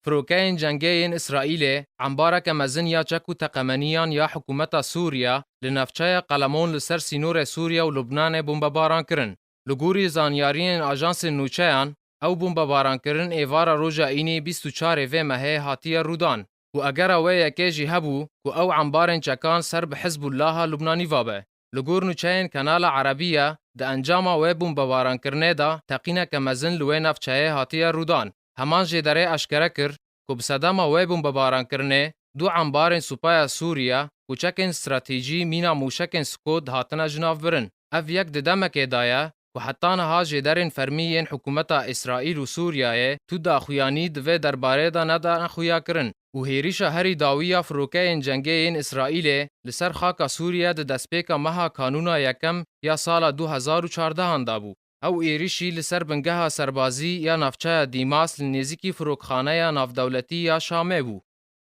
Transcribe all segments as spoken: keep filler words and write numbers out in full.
Firokeyên cengê yên Îsraîlê embareke mezin ya çek û teqemeniyan ya hikûmeta Sûriye li navçeya Qelemon li ser sînorê Sûriye û Lubnanê bombebaran kirin. Li gorî zanyariyên ajansên nûçeyan, ew bombebarankirin êvara roja Înê bîst û çarê vê mehê hatiye rûdan û egera wê yekê jî hebû ku ew embarên çekan ser bi Hizbullaha Lubnanî va be. Li gor nûçeyên Kanala Erebiye, di encama wê bombebarankirinê de teqîneke mezin li wê navçeyê hatiye rûdan. Heman jêderê eşkere kir ku bi sedema wê bombebarankirinê du embarên Supaya Sûriye û çekên stratejî mîna mûşekên Scod hatine jinavbirin. Ev yek di demekê de ye ku heta niha jêderên fermî yên hikûmeta Îsraîl û Sûriyeyê tu daxuyanî di vê derbarê de nedane xuyakirin û hêrişa herî dawî ya firokeyên cengê yên Îsraîlê li ser xaka Sûriye di destpêka meha Kanûna yekem ya sala du hezar û çardehan de bû. Ew êrişî li ser bingeha serbazî ya navçeya Dîmas li nêzîkî firokxaneya navdewletî ya Şamê bû.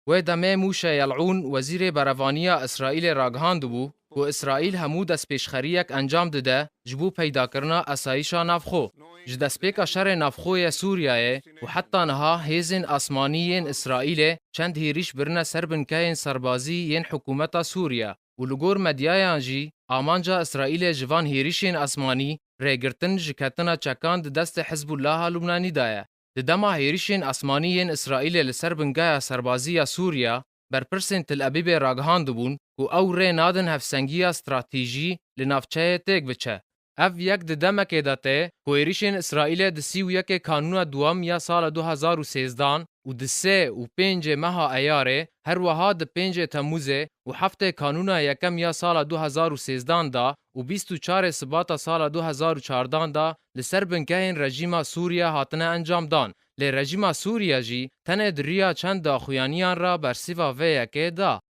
Wê demê Mûşe Yel'ûn, wezîrê berevaniya Îsraîlê ragihandibû ku Îsraîl hemû destpêşxeriyek encam dide ji bo peydakirina asayîşa navxwe. Ji destpêka şerê navxwe yê Sûriyeyê û heta niha hêzên asmanî yên Îsraîlê çend hêrîş birine ser binkeyên serbazî yên hikûmeta Sûriye û li gor medyayan jî amanca Îsraîlê ji van hêrîşên asmanî rêgirtin ji ketina çekan di destê Hizbullaha Lubnanî de ye. Di dema hêrişên asmanî yên Îsraîlê li ser bingeya serbazî ya Sûriye, berpirsên Tel Ebîbê ragihandibûn ku ew rê nadin hevsengiya stratejî li navçeyê têk biçe. Ev yek di demekê de tê ku êrişên Îsraîlê di sî û yekê Kanûna Duwem ya sala du hezar û sêzdehan û di sê û pêncê meha Eyarê, her wiha di pêncê Temûzê û heftê Kanûna Yekem ya sala du hezar û sêzdehan de û bîst û çarê Sibata sala du hezar û çardehan de li ser binkehên rejîma Sûriye hatine encamdan. Lê rejîma Sûriye jî tenê di riya çend daxuyaniyan re bersîva vê yekê da.